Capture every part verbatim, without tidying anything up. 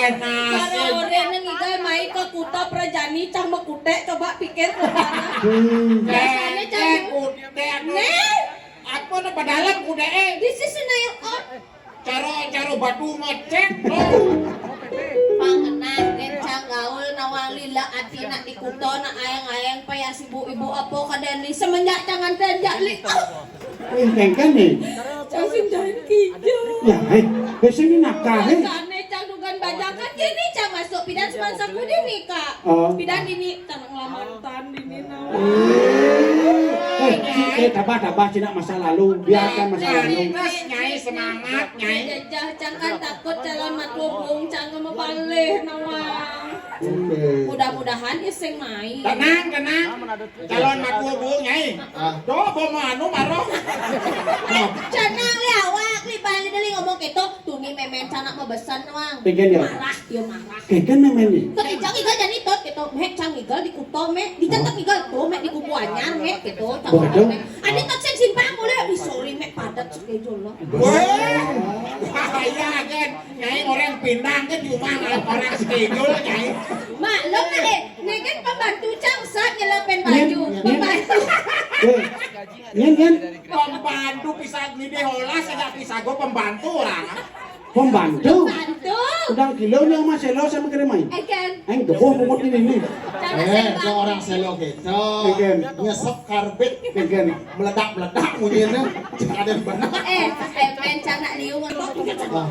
Kalau orang nang igal mai ke kuta prajani cang mekutek, coba pikir ke mana. Biasanya cang kutek. Nih. Apa na padalem kutek eh? This is a nail art. Cara, cara batu macet. Pangenah, gencang gaul, nawang lila ati nak di kuta, nak ayang-ayang, payah ibu-ibu apa kaden ni semenjak jangan tenjak li. Wih, kengken ni. Cang sing jain kijang. Ya, eh, biasanya nakah, eh. Sana cang dugan bajakan, ini cang masuk pidan semansa kudi ni, Kak. Oh. Pidan ini, tanang lamantan ini, nah. Eh, eh, tabah, tabah, cina masa lalu. Biarkan masa lalu. Nyai, semangat, Nyai. Jajah, cang kan takut calon matu bung, cang mau balik, nawang. Oke. Mudah-mudahan iseng mai. Tenang, tenang. Calon matu bung, Nyai. Ah. Doh, bomo anu, maro. Tenang, li awak, li balik, li ngomong gitu. Tuni memen cang nak mabesan, nawang. Pengen ya? Marah, dia marah. Kengken memen ni. Ketika igal jadi tot gitu, mek cang igal di kuta, mek. Di tetep igal tuh, mek di kubu anyar, mek gitu. Cang. Waduh. Mek. Adi tot sing simpang boleh, ih, sorry, mek padat schedule lo. Wah, bahaya kan. Nyai orang pindang kan di rumah orang schedule, Nyai. Maklum lah, eh. Ini kan pembantu cang, sat nyelapin baju. Pembantu. Eh, nyen, nyen. Pembantu bisa ngide holas, ada bisa go pembantu orang. Pembantu? Pembantu. Udang kilo ni sama selo sama kena main. Eken. Aing deboh pungut ini ni. Cara eh, sembang. Ke orang selo gitu. Eken. Nyesek karbit. Eken. Meledak-meledak bunyinya. Cek ada benar. Eh, eh, main cang nak liu. Ah.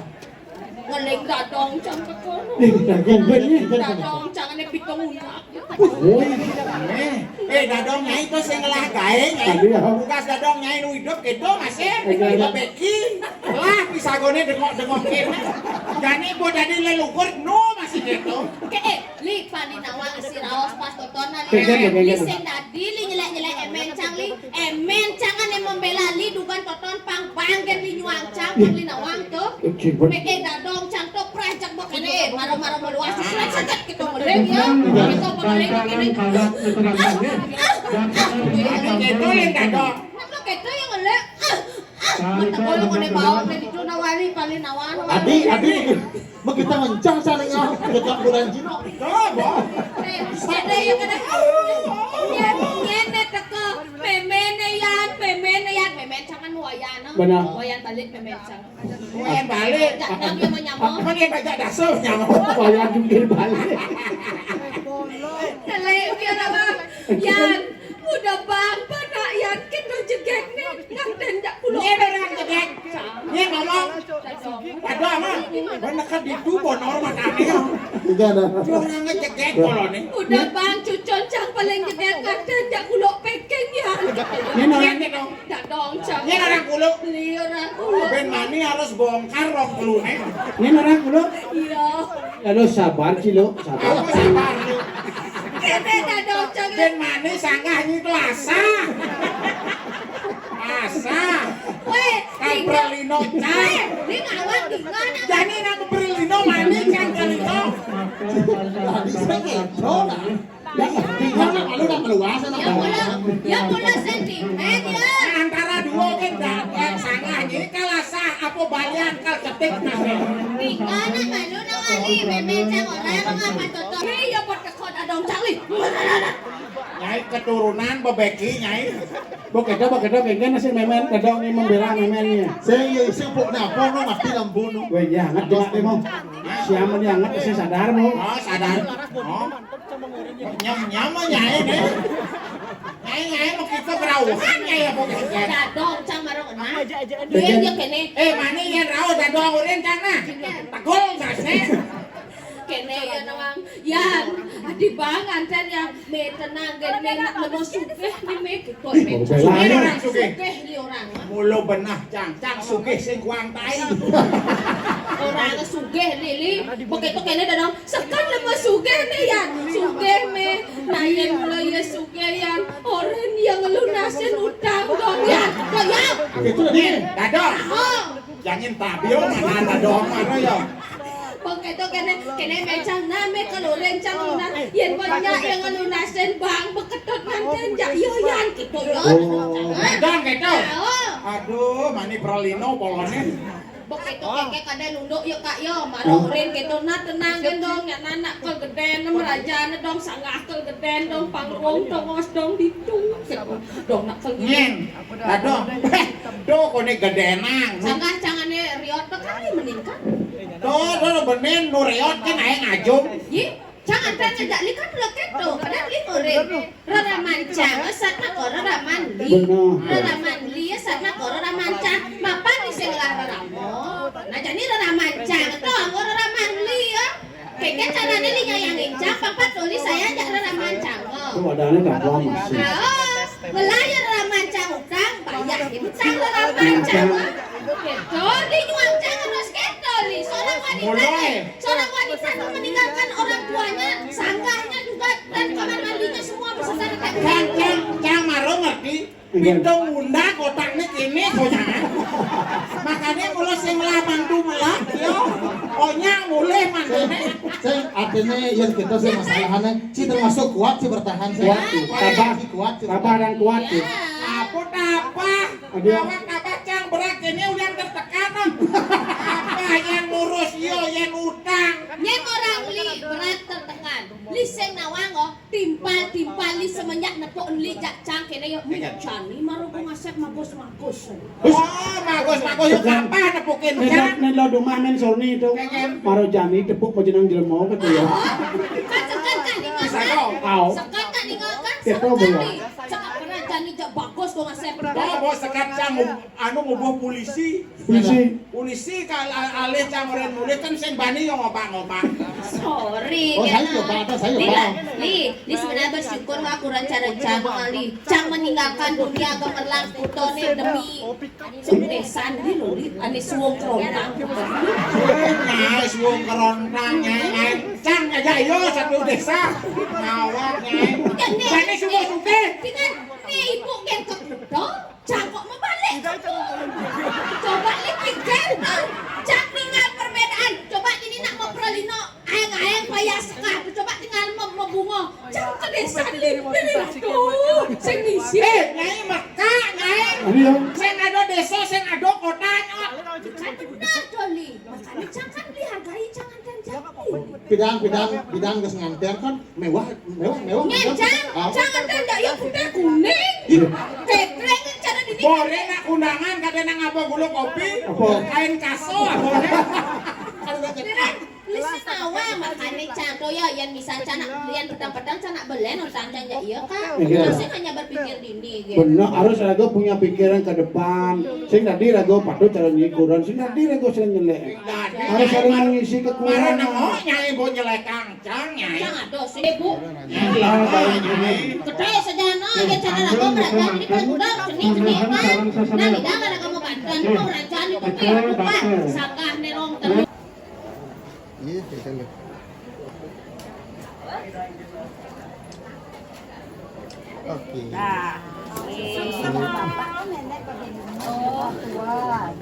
Ngeling dadong cang teko. Nih, dadong bener. Dadong cang ini pitung unak. Woi. Eh, eh, dadong nyai tuh sing ngelah gaé, nyai. Aduh, ya. Tugas dadong nyai nu hidup gitu masih. Eh, iya, iya. Beki. Lah, pisagone dengok-dengok kene. Jani bo dadi leluhur nu masih gitu. Ke, eh, li pandi nawang si raos pas totonan. Kejam, ya, kejam. Li sing dadi, li nyelek-nyelek emen cang, li. Emen cang kan yang membela li dugan toton pang banggen li nyuang cang, pang li nawang tuh. Meke dadong cang tuh prajak bok ini, maro-maro meluas, sesuai saja kita meleng ya. Kita meleng ini. Itu yang dadong. Kenapa kita yang meleng? Ah, ah, mata bola kone bawang dan itu nawari, paling nawar. Adi, adi, mau kita mencang saling ah, kita bulan jino. Coba. Eh, ada yang kena. Ya, ngene teko. Memene yan, memene yan, memen jangan wayan. Benar. Wayan balik memen jangan. Wayan balik. Jangan yang menyamuk. Apa yang kagak dasar nyamuk? Wayan jungkir balik. Selain dia apa? Yan, udah bang, pada yan kita jegek nih, nganten jak pulau. Ini orang jegek. Ini ngomong. Ada apa? Mana kan di tubuh normal tadi ya? Iya, dah. Dia orang ngejegek kalau nih. Udah bang, cucon cang paling jegek, nganten jak pulau pekeng ya. Ini orang. Dadong cang. Ini orang kulo. Li orang kulo. Ben mani harus bongkar rong kulo nih. Ini orang kulo. Iya. Aduh, sabar, Cilo, sabar. Aku sabar, Cilo. Kene dadong cang. Ben mani sanggah ini tuh asa. Asa. Weh, kaprelino cang. Weh, ini ngawat di mana? Jani nak kaprelino mani cang kalino. Bisa gitu, nah. Ya, ya, malu dah keluar sana. Ya, mula, ya, mula sentimen, ya. Antara dua kan dah, eh, sanggah ini kalah sah, apa balian kal cetik, nah. Tinggal nak malu nak wali, memecah orang apa tutup. Ini ya buat kekot ada orang cari. Nyai keturunan bebeki, Nyai. Bok kedo, bok kedo, kengken sih memen, kedo ini membela memennya. Saya ya isi pok dah, pono mati lampu no. Weh, ya, ngat di mati mau. Siapa nih angat sih sadar mau? Oh, sadar. Oh. Nyam-nyam mah nyai nih. Nyai, nyai mah kita berauhan nyai apa gitu. Dadong cang marong enam. Dia dia kene. Eh, mana yang rauh dadong urin cang nah? Tegul terus nih. Kene ya nawang. Yan, adi bang anten ya. Me tenang gen me nak lemo sugih ni me. Ih, mau belain. Sugih orang sugih. Sugih ni orang. Mulo benah cang, cang sugih sing kuang tai. Orang sugih ni li. Begitu kene dadong. Sekan lemo sugih ni yan. Sugih me. Nah yan mulai ya sugih yan. Orang yang lunasin utang dong yan. Kok yan? Itu nih, dadong. Oh. Jangan tabil mana dadong mana ya. Bang keto kene kene mecang name kalau rencang lunas yen banyak yang lunasin bang beketut manten jak yo yan gitu yo. Dadong keto. Aduh, mani pralino polone. Bok keto keke kadén unduk yuk, Kak, yo. Maro rin keto, nah, tenang kan dong, ya, anak kegedén, meraja, nah, dong, sanggah kegedén, dong, panggung, tongos, dong, ditu. Dong, nak kegedén. Nyen, aduh, do, kone gedénang. Sanggah, cangane riot, bekali meningkat. Do, do, benen, nu riot kan ae ngajung. Ye, cang antan ngejak li kan lo keto, padahal li murid. Reraman cang, sat mako reraman li. Benar. Reraman li, sat mako reraman cang. Mapan ni sing lah reramo. Nah, jadi reraman cang to, anggo reraman li, ya. Keke carane li nyayangin cang, papat tulis saya jak reraman cang, oh. Tuh, adane tak lama sih. Nah, oh, ngelaya reraman cang utang, bayar utang reraman cang, oh. Keto, li nyuang cang terus keto, li. Seorang wanita, mulai. Seorang wanita itu meninggalkan orang tuanya, sanggahnya juga, dan kamar mandinya semua beserta tetangga. Cang, cang, cang maro ngerti. Iya. Pitung bunda kotakne kene, sojangan. Makane mula sing labang tu melak, yo. Onyang mulih mandene. Sing artine yen kita sing masalahane, si termasuk kuat, si bertahan, sih. Kuat, si kuat, si tabah, si kuat, si tabah bertahan. Dan kuat, si. Ya. Apa tabah? Aduh. Awak tabah cang berat kene udah tertekan, no. Apa yang ngurus yo, yang utang? Nyek orang li berat tertekan. Li sing nawang, oh. Timpal-timpal li semenjak nepuk li jak cang kene yo. Iya. Jani maro go ngasep magus-magus. Oh, magus-magus yo, apa nepukin cang? Nek lo dumah men Sony itu. Keken. Maro jani tepuk majenang jelema gitu ya. Kan sekat kan ninga kan? Au. Sekat kan ninga kan? Keto, sekat boyo. Sekat pernah jani jak bagus go ngasep. Oh, bos sekat cang anu ngubuh polisi. Polisi. Polisi kal-, al-, alih cang oren mulih kan sing bani yo ngobak-ngobak. Sorry, oh, saya coba, ada saya coba. Li, li sebenarnya bersyukur aku rencana cang, li. Cang meninggalkan dunia gemerlap kutone demi sing besan li lo, li. Ane suwung kerontang. Nyai suwung kerontang, nyai, nyai. Cang aja yo satu desa. Ngawak, nyai. Jani suwung sugih. Dengan ni ibu yang kebetul. Cang kok mebalik. Coba li pikir, ah. Cang ningal perbedaan. Coba ini nak ngobrol ino. Aeng-aeng payah sekah. Coba tinggal mem-, mebungo. Cang ke desa li. Ini lah tu. Sing misi. Eh, nyai mekak, nyai. Iya. Sing ado desa, sing ado kota, nyok. Kan benar, Doli. Makanya cang kan dihargai, jangan kan jati. Bidang, bidang, bidang geus nganter kan. Mewah, mewah, mewah. Nyen, mewah. Cang, ah. Cang, ada ndak ya putih kuning? Iya. Ketreng cara dini. Boleh nak undangan, kadang nang apa gulu kopi? Apa? Kain kasur, boleh. Direk, lisi nawa, makanya cang tuh ya, yang misal cang nak, yang petang-petang cang nak belen, orang cang ya, iya, Kak. Iya. Masih hanya berpikir dini, gitu. Bener, harus ada punya pikiran ke depan. Sing tadi rago patut cara nyikuran, sing tadi rago sing nyelek. Harus saling mengisi kekurangan. Marah nengok, nyai, Bu, nyelekang. Cang, nyai. Cang, aduh, sih, Bu. Nyai, nyai. Ketai sejana, ya, cara lagu mereka, ini kan udah, seni, seni, kan. Nah, di dalam ada kamu bantuan, itu kerajaan itu, Pak. Sanggah, nerong, terus. Iya, kita lihat. Oke. Nah, oke. Oh, kuat.